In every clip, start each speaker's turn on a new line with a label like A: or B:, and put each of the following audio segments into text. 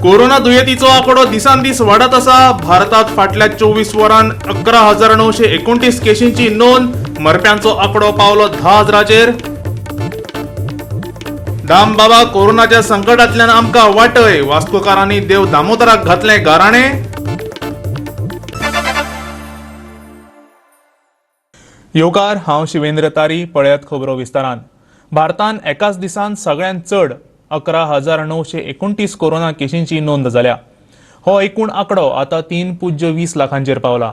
A: Corona दुयेंतीचो आंकडो दिसान दीस वाडत आसा. भारतात फाटल्या 24 वरांत 11,929 केशींची नोंद. मरप्यांचो आंकडो पावलो 10,000चेर. दाम बाबा कोरोनाच्या संकटांतल्यान आमकां वाटय. वास्कोकारांनी देव दामोदराक घातलें गाराणें. येवकार, हांव शिवेंद्र तारी. पळयात खबरो विस्तारान. भारतान एकाच दिसान सगळ्यांत चड 11,929 कोरोना केशींची नोंद जाल्या. हो एकूण आंकडो आतां 3.20 लाखांचेर पावला.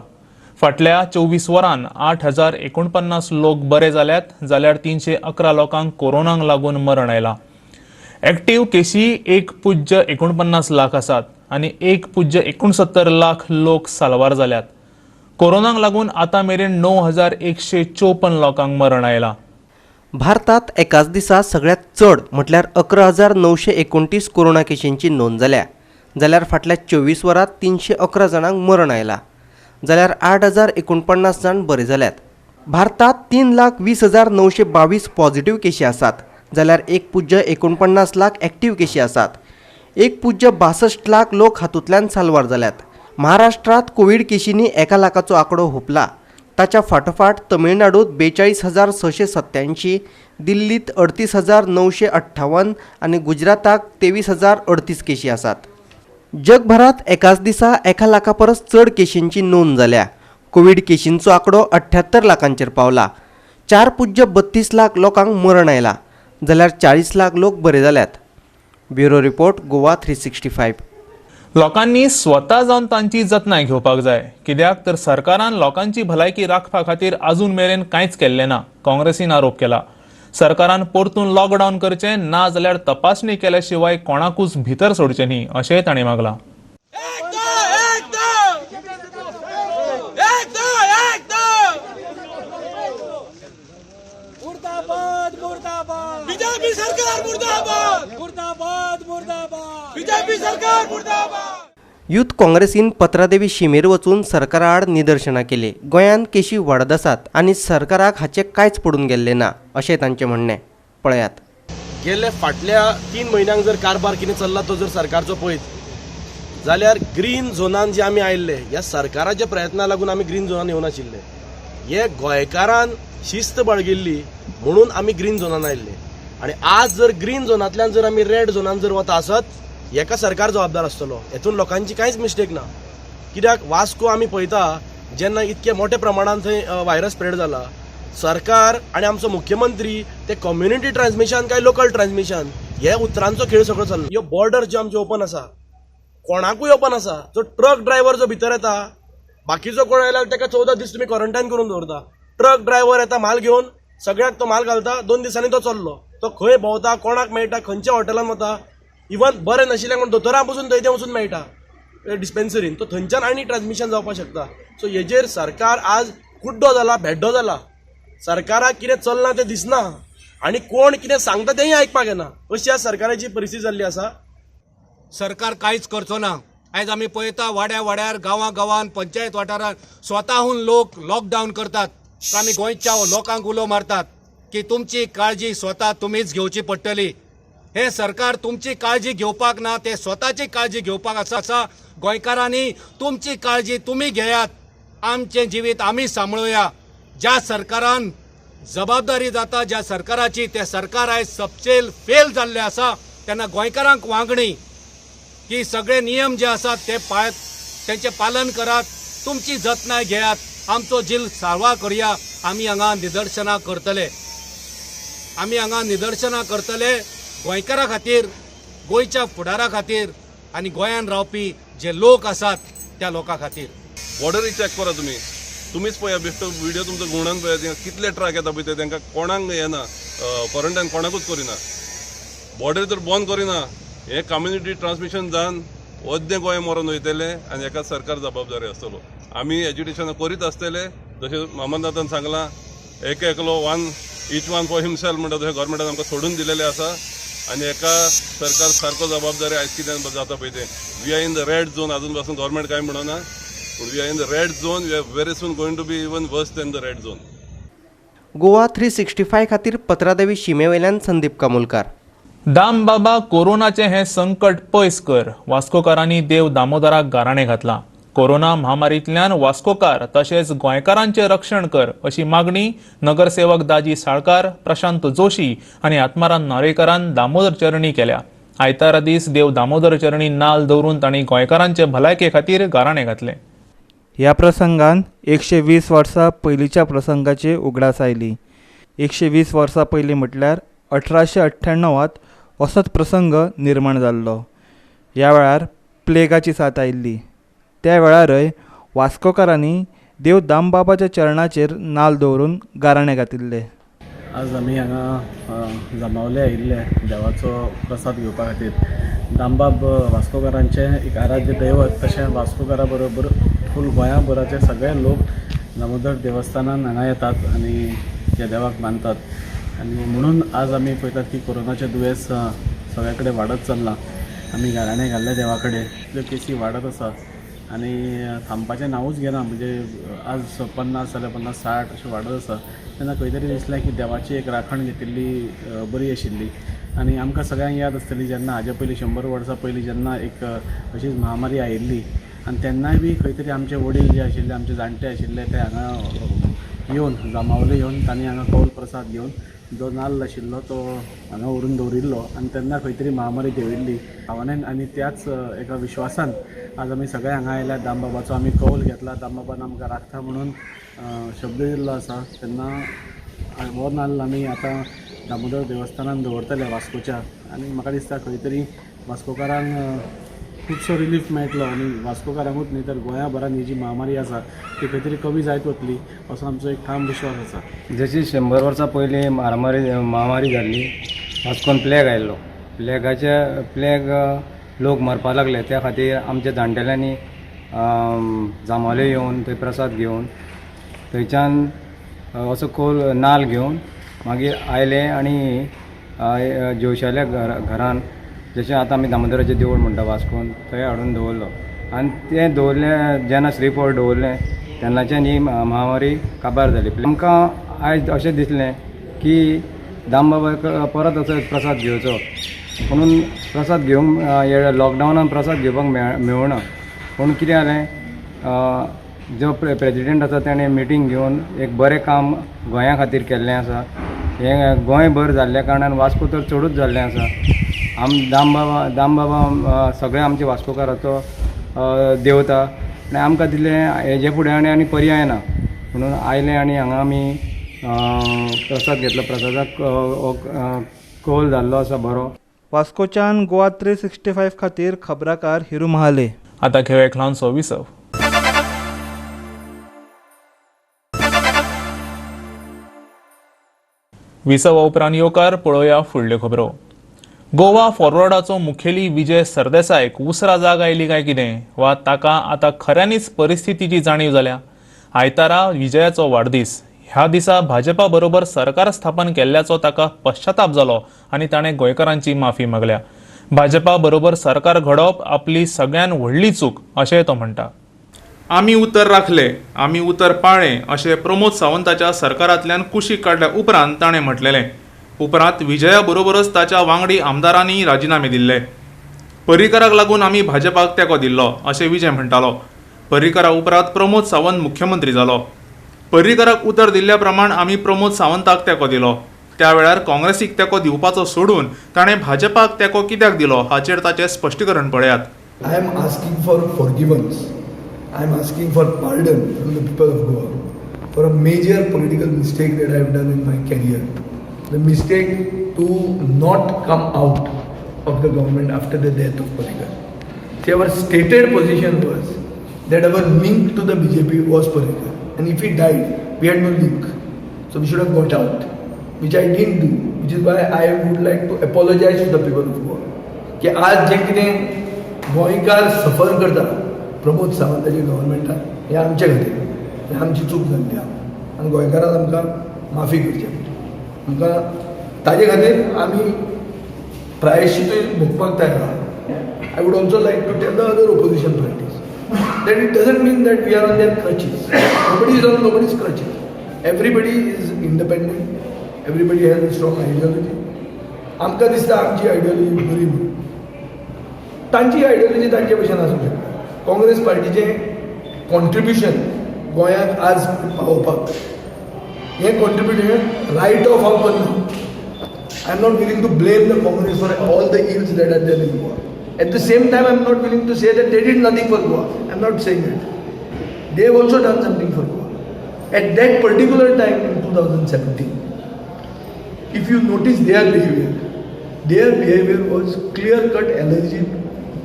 A: फाटल्या 24 वरां 8,049 लोक बरे जाल्यात, जाल्यार 311 लोकांक कोरोनाक लागून मरण आयलां. एक्टीव केशी 1.49 लाख आसात आनी 1.69 लाख लोक साल्वार जाल्यात. कोरोनाक लागून आतां मेरेन 9,154 लोकांक मरण आयलां.
B: भारतात एकाच दिसा सगळ्यांत चड म्हटल्यार 11,929 कोरोना केशींची नोंद जाल्या. जाल्यार फाटल्या 24 वरांत 311 जाणांक मरण आयलां, जाल्यार 8,049 जाण बरे जाल्यात. भारतात 3,20,922 पॉझिटिव्ह केशी आसात, जाल्यार 1.49 लाख एक्टीव केशी आसात. 1.62 लाख लोक हातूंतल्यान साल्वार जाल्यात. महाराष्ट्रात कोवीड केशींनी 1 लाखाचो आंकडो हुपला. ताच्या फाटोफाट तमिळनाडूत 42,687, दिल्लीत 38,958 आनी गुजराताक 23,038 केशी आसात. जगभरात एकाच दिसा 1 लाखा परस चड केशींची नोंद जाल्या. कोवीड केशींचो आंकडो 78 लाखांचेर पावला. 4.32 लाख लोकांक मरण आयलां, जाल्यार 40 लाख लोक बरे जाल्यात. Bureau report, Goa 365.
A: लोकांनी स्वता जावन तांची जतनाय घेवपाक जाय, कित्याक तर सरकारान लोकांची भलायकी राखपा खातीर अजून मेरेन कांयच केल्लें ना. काँग्रेसीन आरोप केला. सरकारान परतून लॉकडावन करचें, ना जाल्यार तपासणी केल्या शिवाय कोणाकूच भितर सोडचें न्ही, अशेंय तांणी मागलां.
C: एक दो, एक दो, एक दो, एक दो.
D: मुर्दाबाद, मुर्दाबाद.
C: बीजेपी सरकार मुर्दाबाद.
D: मुर्दाबाद, मुर्दाबाद.
C: बीजेपी सरकार मुर्दाबाद.
B: यूथ काँग्रेसीन पत्रादेवी शिमेर वचून सरकारा आड निदर्शनां केली. गोंयांत केशी वाडत आसात आनी सरकाराक हाचें कांयच पडून गेल्लें ना, अशें तांचें म्हणणें. पळयात.
E: गेल्ले फाटल्या 3 म्हयन्यांक जर कारभार कितें चल्ला तो जर सरकारचो पळयत जाल्यार ग्रीन झोनान जे आमी आयिल्ले, ह्या सरकाराच्या प्रयत्ना लागून आमी ग्रीन झोनान येवनाशिल्ले. हे गोंयकारान शिस्त बाळगिल्ली म्हणून आमी ग्रीन झोनान आयिल्ले आनी आज जर ग्रीन झोनांतल्यान जर आमी रेड झोनान जर वता आसत, हेका सरकार जबाबदार आसतलो. हेतून लोकांची कांयच मिस्टेक ना, कित्याक वास्को आमी पळयता जेन्ना इतके मोठ्या प्रमाणान थंय व्हायरस स्प्रेड जाला, सरकार आनी आमचो मुख्यमंत्री ते कम्युनिटी ट्रान्समिशन काय लोकल ट्रान्समिशन हे उतरांचो खेळ सगळो चल्ला. ह्यो बॉर्डर ज्यो आमच्यो ओपन आसा, कोणाकूय ओपन आसा. जो ट्रक ड्रायव्हर जो भितर येता, बाकीचो कोण आयल्यार ताका 14 दीस तुमी क्वॉरंटायन करून दवरता. ट्रक ड्रायव्हर येता, म्हाल घेवन सगळ्याक तो म्हाल घालता, 2 दिसांनी तो चल्लो. तो खंय भोंवता, कोणाक मेळटा, खंयच्या हॉटेलान वता, इवन बरें नाशिल्ल्याक म्हण दोतोरां पसून थंय ते वचून मेळटा डिस्पेन्सरीन, तो थंयच्यान आनी ट्रान्समिशन जावपाक शकता. सो हेजेर सरकार आज कुड्डो जाला, भेड्डो जाला. सरकाराक कितें चल्लां तें दिसना आनी कोण कितें सांगता तेंय आयकपाक येना, अशी आज सरकाराची परिस्थिती जाल्ली आसा.
F: सरकार कांयच करचो ना. आयज आमी पळयता, वाड्या वाड्यार, गांवां गांवान, पंचायत वाठारांत स्वताहून लोक लॉकडावन करतात. आमी गोंयच्या लोकांक उलो मारतात की तुमची काळजी स्वता तुमीच घेवची पडटली. हे सरकार तुमची काळजी घेवपाक ना, ते स्वताची काळजी घेवपाक आसा. गोंयकारांनी तुमची काळजी तुमी घेयात, आमचें जिवीत आमी सांबाळुया. ज्या सरकारान जबाबदारी जाता, ज्या सरकाराची, ते सरकार आयज सपशेल फेल जाल्लें आसा. तेन्ना गोंयकारांक वागणी की सगळे नियम जे आसात ते पाळत, तेंचें पालन करात, तुमची जतनाय घेयात, आमचो जीव साल्वार करया. आमी हांगा निदर्शनां करतले, आमी हांगा निदर्शनां करतले गोंयकारां खातीर, गोंयच्या फुडारा खातीर आनी गोंयान रावपी जे लोक आसात त्या लोकां खातीर.
G: बॉर्डरी चॅक करा तुमी, तुमीच पळया. बेश्टो व्हिडिओ तुमचो घुंवडावन पळया. थिंगा कितले ट्रक येता पळय ते, तांकां कोणाक येना, क्वॉरंटायन कोणाकूच करिना. बॉर्डर तर बंद करिना, हें कम्युनिटी ट्रान्समिशन जावन अद्दें गोंय मरोन वयतलें आनी हेका सरकार जबाबदारी आसतलो. आमी एज्युकेशन करीत आसतले. जशें मामनदादान सांगलां, एक एकलो one each one for himself म्हणटा, तशें गव्हर्मेंटान आमकां सोडून दिलेलें आसा आनी हेका सरकार सारको जबाबदारी. आयज कितें जाता पळय तें, we are in the red zone. अजून पासून गव्हर्मेंट कांय म्हणना, पूण we are in the red zone. We are very soon going to be even worse than the red zone.
B: Goa 365 खातीर पत्रादेवी शिमे वयल्यान संदीप कामुलकार.
A: दाम बाबा कोरोनाचें हें संकट पयस कर. वास्कोकारांनी देव दामोदराक गाराणें घातलां. कोरोना म्हामारींतल्यान वास्कोकार तशेंच गोंयकारांचें रक्षण कर अशी मागणी नगरसेवक दाजी साळकार, प्रशांत जोशी आनी आत्माराम नार्वेकारान दामोदर चरणी केल्या. आयतारा दीस देव दामोदर चरणी नाल दवरून तांणी गोंयकारांचे भलायके खातीर गाराणें घातलें.
H: ह्या प्रसंगान 120 वर्सां पयलींच्या प्रसंगाची उगडास आयली. 120 वर्सां पयलीं म्हटल्यार 1898 असोच प्रसंग निर्माण जाल्लो. ह्या वेळार प्लेगाची साथ आयिल्ली. त्या वेळारय वास्कोकारांनी देव दामबाबाच्या चरणाचेर नाल दवरून गाराणें घातिल्लें.
I: आज आमी हांगा जांबावले आयिल्ले देवाचो प्रसाद घेवपा खातीर. दामबाब वास्कोकारांचें एक आराध्य दैवत, तशें वास्कोकारा बरोबर फूल गोंयाभराचे सगळे लोक दामोदर देवस्थानान हांगा येतात आनी ह्या देवाक मानतात. आनी म्हणून आज आमी पळयतात की कोरोनाचें दुयेंस सगळे कडेन वाडत चल्लां. आमी गाराणें घाल्लें देवा कडेन, इतल्यो केसी वाडत आसा आनी थांबपाचें नांवूच घेना. म्हणजे आज 50 जाल्यार 50 60 अशें वाडत आसा. तेन्ना खंय तरी दिसलें की देवाची एक राखण घेतिल्ली बरी आशिल्ली. आनी आमकां सगळ्यांक याद आसतली जेन्ना हाजे पयलीं 100 वर्सां पयलीं जेन्ना एक अशीच महामारी आयिल्ली आनी तेन्नाय बी खंय तरी आमचे वडील जे आशिल्ले, आमचे जाणटे आशिल्ले, ते हांगा येवन जांबावले येवन तांणी हांगा कौल प्रसाद घेवन जो नाल्ल आशिल्लो तो हांगा व्हरून दवरिल्लो आनी तेन्ना खंय तरी महामारी देंविल्ली भावनेन. आनी त्याच एका विश्वासान आज आमी सगळे हांगा आयल्या. दामबाबाचो आमी कौल घेतला, दामबाबान आमकां राखता म्हणून शब्द दिल्लो आसा. तेन्ना हो नाल्ल आमी आतां दामोदर देवस्थानान दवरतले वास्कोच्या. आनी म्हाका दिसता खंय तरी वास्कोकारांक खुबसो रिलीफ मेळटलो आनी वास्कोकारांकूच न्ही तर गोंयाभरान ही जी महामारी आसा ती खंय तरी कमी जायत वतली असो आमचो एक ठाम विश्वास आसा.
J: जशी 100 वर्सां पयलीं महामारी जाल्ली, वास्कोन प्लेग आयिल्लो. प्लेग लोक मरपाक लागले. त्या खातीर आमच्या जाणटेल्यांनी जांबावले येवन थंय प्रसाद घेवन थंयच्यान असो कोल नाल घेवन मागीर आयले आनी जोशाल्या घरान, जशें आतां आमी दामोदराचें देवूळ म्हणटा वास्कोन, थंय हाडून दवरलो. आनी तें दवरलें जेन्ना श्रीफळ दवरलें तेन्नाच्यान ही महामारी काबार जाली. आमकां आयज अशें दिसलें की दामबाबाक परत असो प्रसाद घेवचो म्हणून प्रसाद घेवंक लॉकडावनान प्रसाद घेवपाक मेळना. पूण कितें जालें, जो प्रेजिडेंट आसा ताणें मिटींग घेवन एक बरें काम गोंया खातीर केल्लें आसा. हें गोंयभर जाल्ल्या कारणान वास्को तर चडूच जाल्लें आसा. दामबाबा सगळे आमचे वास्कोकाराचो देवता आनी आमकां दिसलें हेजे फुडें आनी आनी पर्याय ना म्हणून आयले आनी हांगा आमी प्रसाद घेतलो. प्रसादाक कौल जाल्लो आसा बरो.
H: वास्कोच्यान गोवा 365 खातीर खबराकार हिरू महाले.
A: आतां घेवया एक ल्हानसो विसव. विसवा उपरांत येवकार पळोवया फुडल्यो खबरो. गोवा फॉरवर्डाचो मुखेली विजय सरदेसायक उसरा जाग आयली काय कितें वा ताका आतां खऱ्यांनीच परिस्थितीची जाणीव जाल्या. आयतारा विजयाचो वाडदीस. ह्या दिसा भाजपा बरोबर सरकार स्थापन केल्ल्याचो ताका पश्चाताप जालो आनी ताणें गोंयकारांची माफी मागल्या. भाजपा बरोबर सरकार घडोवप आपली सगळ्यान व्हडली चूक अशेंय तो म्हणटा. आमी उतर राखले, आमी उतर पाळ्ळें अशें प्रमोद सावंताच्या सरकारांतल्यान कुशीक काडल्या उपरांत ताणें म्हटलेलें. उपरांत विजया बरोबरच ताच्या वांगडी आमदारांनी राजिनामे दिल्ले. पर्रीकराक लागून आमी भाजपाक तेंको दिल्लो अशें विजय म्हणटालो. पर्रीकरा उपरांत प्रमोद सावंत मुख्यमंत्री जालो. पर्रीकराक उतर दिल्ल्या प्रमाण आमी प्रमोद सावंताक तेंको दिलो. त्या वेळार काँग्रेसीक तेंको दिवपाचो सोडून ताणें भाजपाक तेंको कित्याक दिलो हाचेर ताचें स्पश्टीकरण पळयात.
K: I am asking for forgiveness. I am asking for pardon from the people of Goa for a major political mistake that I have done in my career. The mistake to not come out of the government after the death of Parrikar. See, our stated position was that our link to the BJP was Parrikar, and if he died, we had no link. So we should have got out, which I didn't do, which is why I would like to apologize to the people of Goa. की आज जे कितें गोंयकार सफर करता प्रमोद सावंताच्या गव्हर्मेंटान, हें आमचे खातीर, हें आमची चूक जाल्ली आहा आनी गोंयकारान आमकां माफी करची. आमकां ताजे खातीर आमी प्रायश्चितूय भोगपाक तयार आहा. I would also like to tell the other opposition parties that it doesn't mean that we are on their crutches. Nobody is on nobody's crutches. Everybody is independent. Everybody has a strong ideology. आमकां दिसता आमची ideology बरी म्हणून, तांची ideology तांचे भशेन आसूंक शकता. काँग्रेस पार्टीचें कॉन्ट्रिब्युशन गोंयांत आज पावोवपाक, हें कॉन्ट्रिब्युशन रायट ऑफ हांव करना. I am not willing to blame the Congress for all the ills that are there in Goa. At the same time, I am not willing to say that they did nothing for Goa. I am not saying that. They have also done something for Goa. At that particular time in 2017, if you notice their behavior was clear cut allergy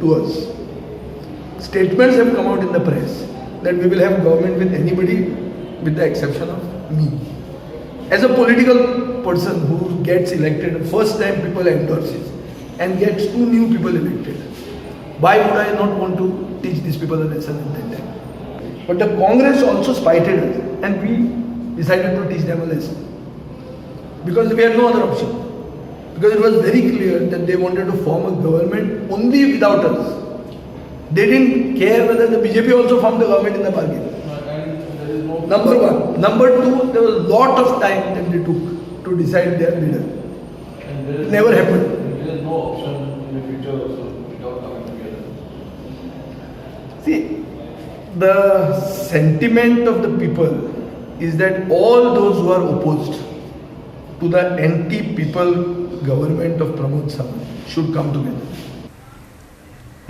K: to us. Statements have come out in the press that we will have government with anybody with the exception of me. As a political person who gets elected, first time people endorses and gets two new people elected, why would I not want to teach these people a lesson at that time? But the Congress also spited us and we decided to teach them a lesson. Because we had no other option. Because it was very clear that they wanted to form a government only without us. They didn't care whether the BJP also formed the government in the bargain. Number one. Number two, there was a lot of time that they took to decide their leader. It never happened.
L: There is no option in the future also without coming together.
K: See, the sentiment of the people is that all those who are opposed to the anti-people government of Pramod Sawant should come together.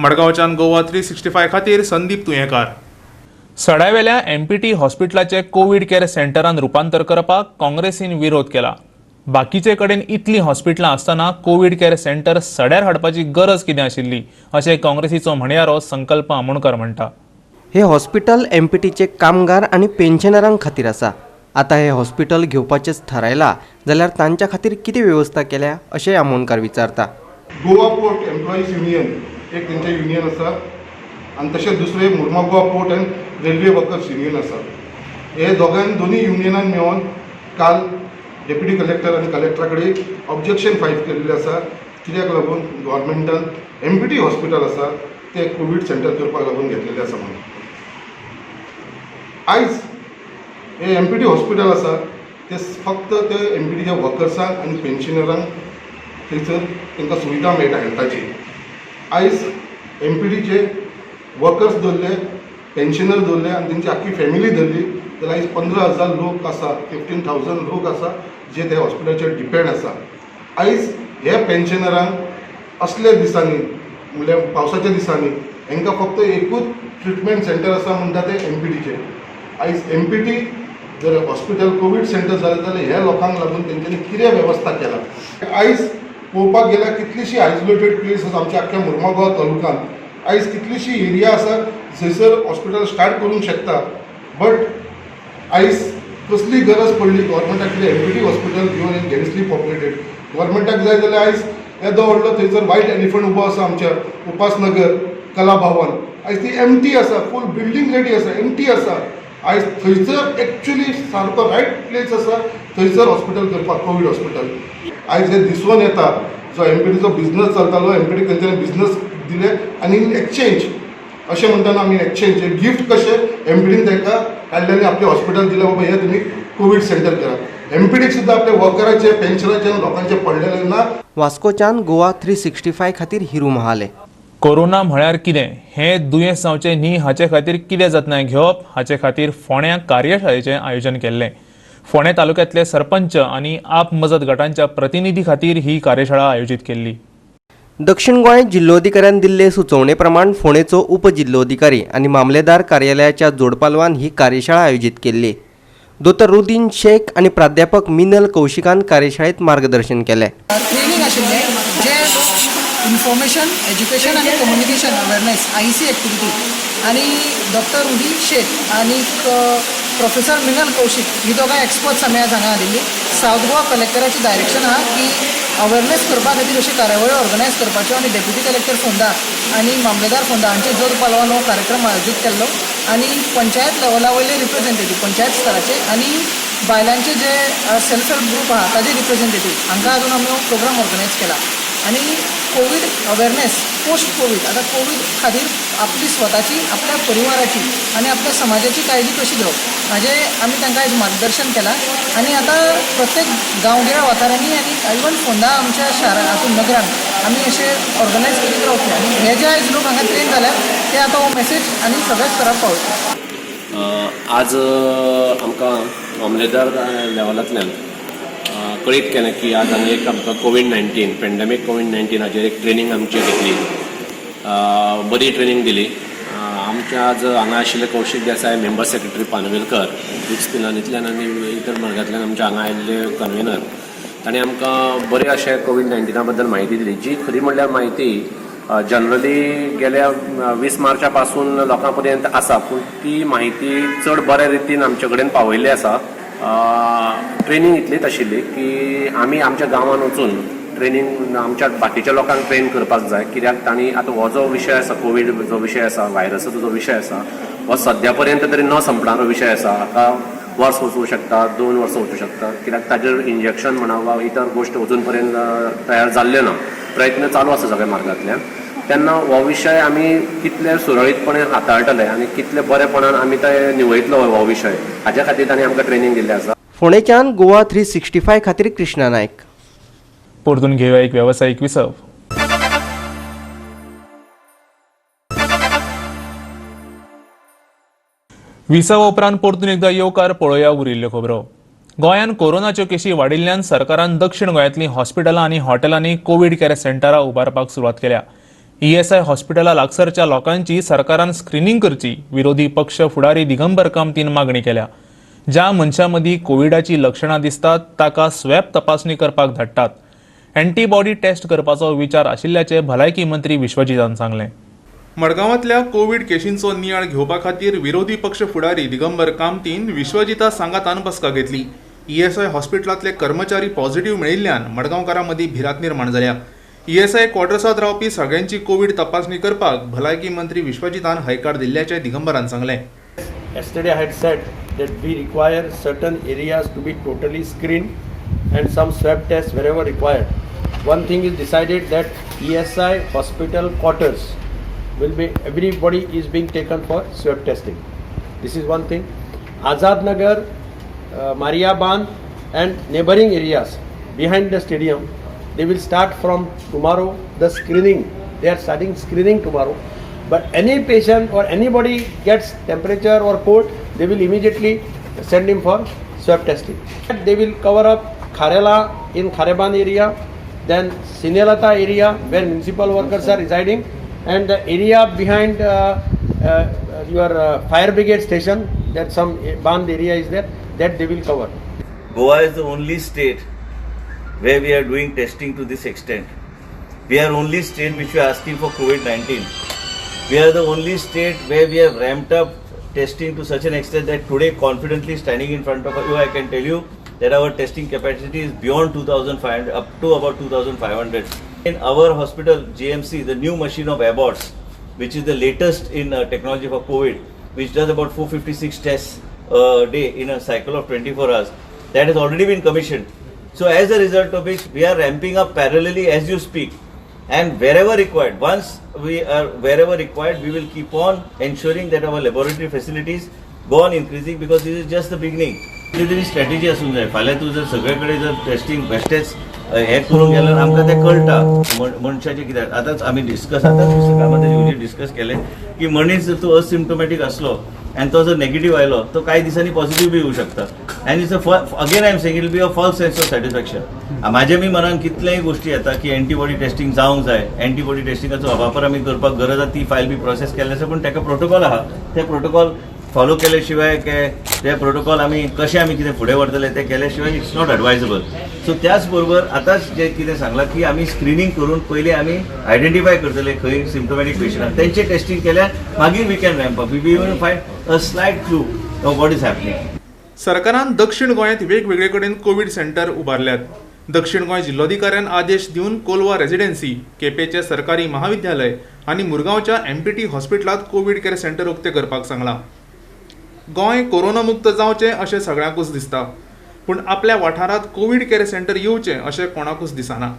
A: मडगांवच्यान गोवा 365 खातीर संदीप तुयेंकार. सड्यावेल्या MPT हॉस्पिटलाचे COVID care सेंटरान रुपांतर करपाक काँग्रेसीन विरोध केला. बाकीचे कडेन इतलीं हॉस्पिटलां आसतना कोवीड केअर सेंटर सड्यार हाडपाची गरज कितें आशिल्ली, अशें काँग्रेसीचो म्हणयारो संकल्प आमोणकर म्हणटा.
B: हे हॉस्पिटल एमपीटीचे कामगार आनी पेन्शनरां खातीर आसा. आतां हे हॉस्पिटल घेवपाचेंच थारायलां जाल्यार तांच्या खातीर कितें वेवस्था केल्या, अशें आमोणकार विचारता.
M: गोवा पोर्ट एम्प्लॉईज युनियन एक तेंचें युनियन आसा आनी तशेंच दुसरें Mormugao Port and Railway Workers Union आसा. हे दोगांय दोनूय युनियनान मेळोन काल डेप्युटी कलेक्टर आनी कलेक्टरा कडेन ऑब्जेक्शन फायल केल्लें आसा, कित्याक लागून गव्हर्मेंटान एमपीटी हॉस्पिटल आसा ते कोवीड सेंटर करपाक लागून घेतलेलें आसा म्हणून. आयज हे एमपीटी हॉस्पिटल आसा ते फक्त ते एमपीटीच्या वर्कर्सांक आनी पेन्शनरांक थंयसर तांकां सुविधा मेळटा हेल्थाची. आयज एमपीटीचे वर्कर्स धरले, पेन्शनर धरले आनी तेंची आख्खी फॅमिली धरली जाल्यार आयज 15,000 लोक आसा, 15,000 लोक आसा जे त्या हॉस्पिटलाचेर डिपेंड आसा. आयज हे पेन्शनरांक असल्या दिसांनी, म्हणल्यार पावसाच्या दिसांनी, हांकां फक्त एकूच ट्रिटमेंट सेंटर आसा म्हणटा ते एमपीटीचे. आयज एमपीटी जर हॉस्पिटल कोवीड सेंटर जालें जाल्यार ह्या लोकांक लागून तेंच्यांनी कितें वेवस्था केला? आयज पळोवपाक गेल्यार कितलीशी आयसोलेटेड प्लेस आसा आमच्या आख्ख्या मुर्मागांव तालुक्यांत. आयज कितलीशी एरिया आसा जंयसर हॉस्पिटल स्टार्ट करूंक शकता, बट आयज कसली गरज पडली गव्हर्मेंटाक कितें एमपीटी हॉस्पिटल घेवन डेन्सली पॉप्युलेटेड? गव्हर्मेंटाक जाय जाल्यार आयज येदो व्हडलो थंयसर वायट एलिफंट उबो आसा आमच्या उपासनगर कला भवन, आयज ती एमटी आसा. फूल बिल्डींग रेडी आसा, एमटी आसा. आयज थंयसर एक्चुली सारको रायट प्लेस आसा थंयसर हॉस्पिटल करपाक, कोवीड हॉस्पिटल. आयज हें दिसून येता, जो एमपीटीचो बिजनस चलतालो, एमपीटी तेंच्यांनी बिजनस दिले आनी इन एक्सचेंज, अशें म्हणटाना आमी, एक्सचेंज गिफ्ट कशें एमपीटीन तांकां काडलें, आपलें हॉस्पिटल दिलें, बाबा हें तुमी कोवीड सेंटर करात. एमपीटीक सुद्दां आपल्या वर्कराचे, पेन्शनाचे, लोकांचे पडलेलें ना.
B: वास्कोच्यान गोवा 365 खातीर हिरू महाले.
A: कोरोना म्हळ्यार कितें, हें दुयेंस जावचें न्ही हाचे खातीर कितें जतनाय घेवप हाचे खातीर फोंड्या कार्यशाळेचें आयोजन केल्लें. फोंडें तालुक्यांतले सरपंच आनी आप मजत गटांच्या प्रतिनिधी खातीर ही कार्यशाळा आयोजीत केल्ली.
B: दक्षिण गोंय जिल्लोधिकाऱ्यान दिल्ले सुचोवणे प्रमाण फोंडेचो उपजिल्लोधिकारी आनी मामलेदार कार्यालयाच्या जोडपालवान ही कार्यशाळा आयोजीत केल्ली. दोतोर रुदीन शेख आनी प्राध्यापक मिनल कौशिकान कार्यशाळेत मार्गदर्शन केलें.
N: ट्रेनिंग आशिल्लें जे इन्फॉर्मेशन, एज्युकेशन आनी communication awareness IEC activity आनी डॉक्टर रुदी शेख आनी प्रोफेसर मिनल कौशीक ही दोगां एक्सपर्ट्स आमी आज हांगा हाडिल्ली. सावथ गोवा कलेक्टराचें डायरेक्शन आहा की अवेरनेस करपा खातीर अश्यो कार्यावळी ऑर्गनायज करपाच्यो आनी डेप्युटी कलेक्टर फोंडा आनी मामलेदार फोंडा हांचे जोड पालवान हो कार्यक्रम आयोजीत केल्लो आनी पंचायत लेवला वयले रिप्रेझेंटेटीव, पंचायत स्तराचे आनी बायलांचे जे सेल्फ हेल्प ग्रूप आहा ताजे रिप्रेझेंटेटीव हांकां हाडून आमी हो प्रोग्राम ऑर्गनायज केला. आनी कोवीड अवेरनेस पोस्ट कोवीड आतां कोवीड खातीर आपली स्वताची, आपल्या परिवाराची आनी आपल्या समाजाची काळजी कशी घेवप हाजें आमी तांकां आयज मार्गदर्शन केलां. आनी आतां प्रत्येक गांवगिऱ्या वाठारांनी आनी इवन फोंडा आमच्या शारा हातून नगरान आमी अशें ऑर्गनायज करीत रावतले आनी हे जे आयज लोक हांगा ट्रेन जाल्यात ते आतां हो मॅसेज आनी सगळ्या स्तरार पावयतले.
O: आज आमकां मामलेदार लेवलांतल्यान कळीत केलें की आज हांगा एक आमकां कोवीड-19 पेंडेमीक कोवीड-19 हाजेर एक ट्रेनींग आमची घेतली, बरी ट्रेनींग दिली. आमच्या आज हांगा आशिल्ले Kaushik Desai, member secretary Panvelkar, BITS पिलानींतल्यान आनी इतर मार्गांतल्यान आमच्या हांगा आयिल्ले कन्वेनर, तांणी आमकां बरें अशें कोवीड-19 बद्दल म्हायती दिली, जी खरी म्हणल्यार म्हायती जनरली गेल्या 20 मार्चा पासून लोकां पर्यंत आसा, पूण ती म्हायती चड बऱ्या रितीन आमचे कडेन पावयल्ली आसा. ट्रेनींग इतलीच आशिल्ली की आमी आमच्या गांवांत वचून ट्रेनींग आमच्या बाकीच्या लोकांक ट्रेन करपाक जाय, कित्याक तांणी आतां हो जो विशय आसा, कोवीड जो विशय आसा, व्हायरसाचो जो विशय आसा, हो सद्या पर्यंत तरी न संपणारो विशय आसा. हाका वर्स वचूं शकता, 2 वर्सां वचूं शकता, कित्याक ताजेर इंजेक्शन म्हणा वा इतर गोश्ट अजून पर्यंत तयार जाल्ल्यो ना. प्रयत्न चालू आसा सगळ्या मार्गांतल्यान. तेन्ना हो विशय आमी कितले सुरळीतपणे हाताळटले आनी कितले बरेपणान आमी ते निवयतलो हो विशय, हाज्या खातीर तांणी आमकां ट्रेनींग दिल्लें आसा.
B: फोंडेच्यान गोवा 365 खातीर कृष्णा नायक.
A: परतून घेवया एक वेवसायीक विसव. विसवा उपरांत परतून एकदा येवकार. पळोवया उरिल्ल्यो खबरो. गोंयांत कोरोनाच्यो केशी वाडिल्ल्यान सरकारान दक्षिण गोंयांतलीं हॉस्पिटलां आनी हॉटेलांनी कोवीड कॅर सेंटरां उबारपाक सुरवात केल्या. ईएसआय हॉस्पिटला लागसरच्या लोकांची सरकारान स्क्रिनींग करची, विरोधी पक्ष फुडारी दिगंबर कामतीन मागणी केल्या. ज्या मनशां मदीं कोविडाची लक्षणां दिसतात ताका स्वॅब तपासणी करपाक धाडटात. एंटीबॉडी टेस्ट करपाचो विचार आशिल्ल्याचें भलायकी मंत्री विश्वजीतान सांगलें. मडगांवांतल्या कोवीड केशींचो नियाळ घेवपा खातीर विरोधी पक्ष फुडारी दिगंबर कामतीन विश्वजिता सांगातान बसका घेतली. ईएसआय हॉस्पिटलांतले कर्मचारी पॉझिटिव्ह मेळिल्ल्यान मडगांवकारां मदीं भिरांत निर्माण जाल्या. ईएसआय क्वॉर्टर्सांत रावपी सगळ्यांची कोवीड तपासणी करपाक भलायकी मंत्री विश्वजितान हयकार दिल्ल्याचें दिगंबरान सांगलें.
L: Yesterday I had said that we require certain areas to be totally screened and some swab tests wherever required. One thing is decided that ESI hospital quarters will be, everybody is being taken for swab testing. This is one thing. Azad Nagar, Mariaban and neighboring areas behind the stadium, they will start from tomorrow the screening. They are starting screening tomorrow. But any patient or anybody gets temperature or cold, they will immediately send him for swab testing. They will cover up Kharela in Khareban area, then Sinelata area where municipal workers are residing, and the area behind your fire brigade station, that some band area is there, that they will cover.
P: Goa is the only state where we are doing testing to this extent. We are only state which we are asking for COVID-19. We are the only state where we have ramped up testing to such an extent that today, confidently standing in front of you, I can tell you that our testing capacity is beyond 2,500, up to about 2,500. In our hospital, GMC, the new machine of Abbott's, which is the latest in technology for COVID, which does about 456 tests a day in a cycle of 24 hours, that has already been commissioned. So as a result of which, we are ramping up parallelly as you speak. And wherever required, once we are wherever required, we will keep on ensuring that our laboratory facilities go on increasing, because this is just the beginning. कितें तरी strategy आसूंक जाय. फाल्यां तूं जर सगळे कडेन जर टेस्टिंग बेश्टेच हें करूंक गेल्यार आमकां तें कळटा मनशाचें कित्याक. आतांच आमी डिस्कस आतांच कामात डिस्कस केलें की मनीस जर तूं असिम्टोमॅटीक आसलो आनी तो जर नेगेटीव आयलो तो कांय दिसांनी पॉझिटिव्ह बी येवं शकता. And it's a again I am saying it be a false sense of satisfaction. म्हाज्या बी मनान कितलेय गोश्टी येता की एंटीबॉडी टेस्टिंग जावंक जाय, एंटीबॉडी टेस्टिंगाचो वापर आमी करपाक गरज आसा, ती फायल बी प्रोसेस केल्ली आसा, पूण ताका प्रोटोकॉल आहा, ते प्रोटोकॉल फॉलो केले शिवाय ते प्रोटोकॉल आमी कशें आमी कितें फुडें व्हरतले ते केले शिवाय it's not advisable. सो त्याच बरोबर आतांच जें कितें सांगलां की आमी स्क्रिनींग करून पयलीं आमी आयडेंटिफाय करतले खंय सिम्टोमॅटीक पेशंट आहा, तेंचें टेस्टिंग केल्यार मागीर we can ramp up, we will find a slight clue of what is happening.
A: सरकारान दक्षिण गोंयांत वेगवेगळे कडेन कोवीड सेंटर उबारल्यात. दक्षिण गोंय जिल्लोधिकाऱ्यान आदेश दिवन कोलवा रेजिडेन्सी, केपेंचें सरकारी महाविद्यालय आनी मुरगांवच्या एमपीटी हॉस्पिटलांत कोवीड केअर सेंटर उक्तें करपाक सांगलां. गोंय कोरोना मुक्त जावचें अशें सगळ्यांकूच दिसता, पूण आपल्या वाठारांत कोवीड केअर सेंटर येवचें अशें कोणाकूच दिसना.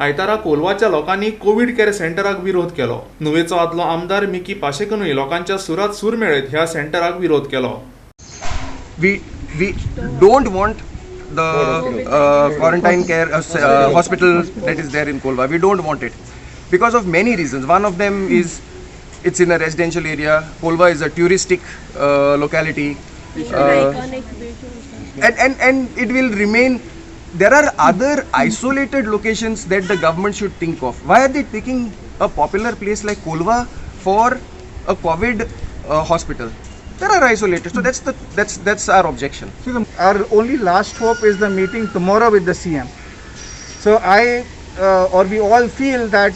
A: आयतारा कोलवाच्या लोकांनी कोवीड केअर सेंटराक विरोध केलो. नुवेचो आदलो आमदार मिकी पाशेकनूय लोकांच्या सुरात सूर मेळयत ह्या सेंटराक विरोध केलो.
Q: We don't want the quarantine care hospital that is there in Kolva. We don't want it because of many reasons. One of them is it's in a residential area. Kolva is a touristic locality. And it will remain. There are other isolated locations that the government should think of. Why are they taking a popular place like Kolva for a COVID hospital? There are isolated, so that's our objection.
R: Our only last hope is the meeting tomorrow with the CM. So we all feel that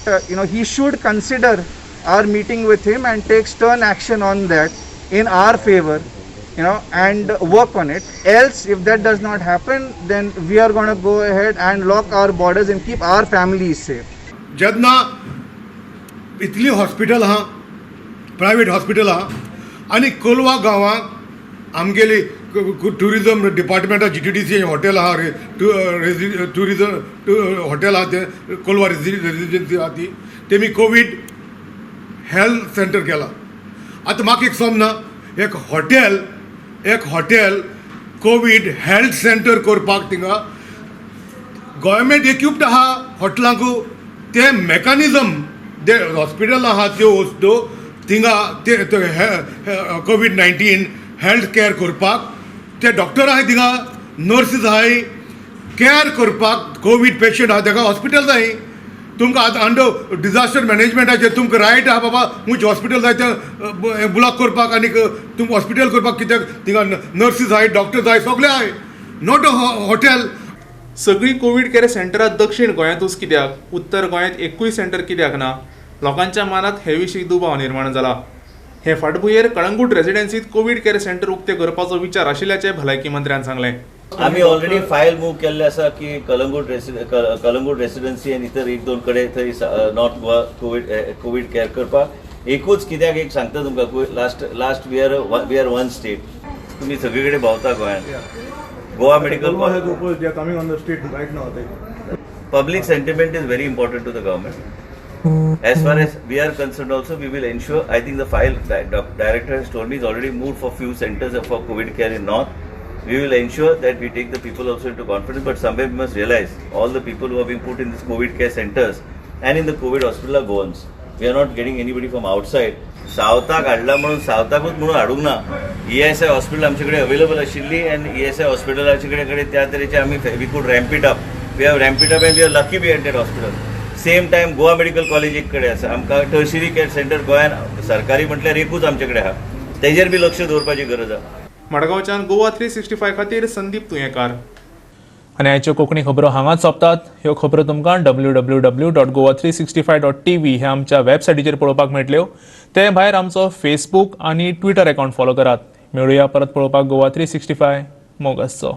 R: he should consider our meeting with him and take stern action on that in our favor, and work on it. Else, if that does not happen, then we are going to go ahead and lock our borders and keep our families safe.
S: जेन्ना इतली hospital आहा, private hospital आहा आनी कोलवा गांवांक आमगेली tourism डिपार्टमेंटा GTDC hotel आहा, tourism hotel आहा तें कोलवा रेजिडेन्सी आहा ती तेमी कोवीड हेल्थ सेंटर केला. आतां म्हाका एक समजना, एक हॉटेल कोवीड हेल्थ सेंटर करपाक थिंगा गव्हर्मेंट इक्विप्ड आहा हॉटेलांकू, ते मेकॅनिजम जे हॉस्पिटल आहा त्यो वस्तू थिंगा ते कोवीड-19 हेल्थ केअर करपाक ते डॉक्टर आहाय थिंगा, नर्सीस आहाय केअर करपाक. कोवीड पेशंट आहा ताका हॉस्पिटल जाय. तुमकां आतां अंडर डिजास्टर मॅनेजमेंटाचेर तुमकां रायट आहा बाबा खंयचें हॉस्पिटल जाय तें ब्लॉक करपाक आनीक तुमकां हॉस्पिटल करपाक, कित्याक थिंगा नर्सीस आहाय, डॉक्टर आहाय, सगळे आहाय, not a hotel.
A: सगळीं कोवीड केअर सेंटरां दक्षिण गोंयांतूच कित्याक, उत्तर गोंयांत एकूय सेंटर कित्याक ना? लोकांच्या मनांत हे विशीं दुबाव निर्माण जाला. हे फाटभुंयेर कळंगूट रेजिडेन्सीत कोवीड केअर सेंटर उक्तें करपाचो विचार आशिल्ल्याचें भलायकी मंत्र्यान सांगलें.
P: आमी ऑलरेडी फायल मूव केल्ले आसा की कलंगूट रेसिडेन्सी आनी इतर एक दोन कडेन थंय नॉर्थ गोवा कोवीड केअर करपाक. एकूच कित्याक एक सांगता तुमकां, last we are one state. तुमी सगळे कडेन भोंवता गोंयांत, Goa medical Public sentiment is very important to the government. As far as we are concerned also, we will ensure, I think the file director has told me is already moved for few centers for COVID care in North. We will ensure that we take the people also into confidence, but somewhere we must realize all the people who are being put in these COVID care centers and in the COVID hospital are Goans. We are not getting anybody from outside. सावथाक हाडला म्हणून सावथाकूच म्हणून हाडूंक ना. ESI hospital आमचे कडेन available आशिल्ली आनी ESI हॉस्पिटलाचे कडेन त्या तरेचे आमी we could ramp it up. We have ramp it up and we are lucky we had that hospital. Same time Goa Medical College एक कडेन आसा. आमकां टर्शरी केअर सेंटर गोंयान सरकारी म्हटल्यार एकूच आमचे कडेन आहा, तेजेर बी लक्ष दवरपाची गरज आहा.
A: मडगांवच्यान गोवा 365 खातीर संदीप तुयेंकार. आनी आयच्यो कोंकणी खबरो हांगाच सोंपतात. ह्यो खबरो तुमकां www.goa365.tv ह्या आमच्या वेबसायटीचेर पळोवपाक मेळटल्यो. ते भायर आमचो फेसबूक आनी ट्विटर अकाउंट फॉलो करात. मेळुया परत पळोवपाक गोवा 365. मोग आसचो.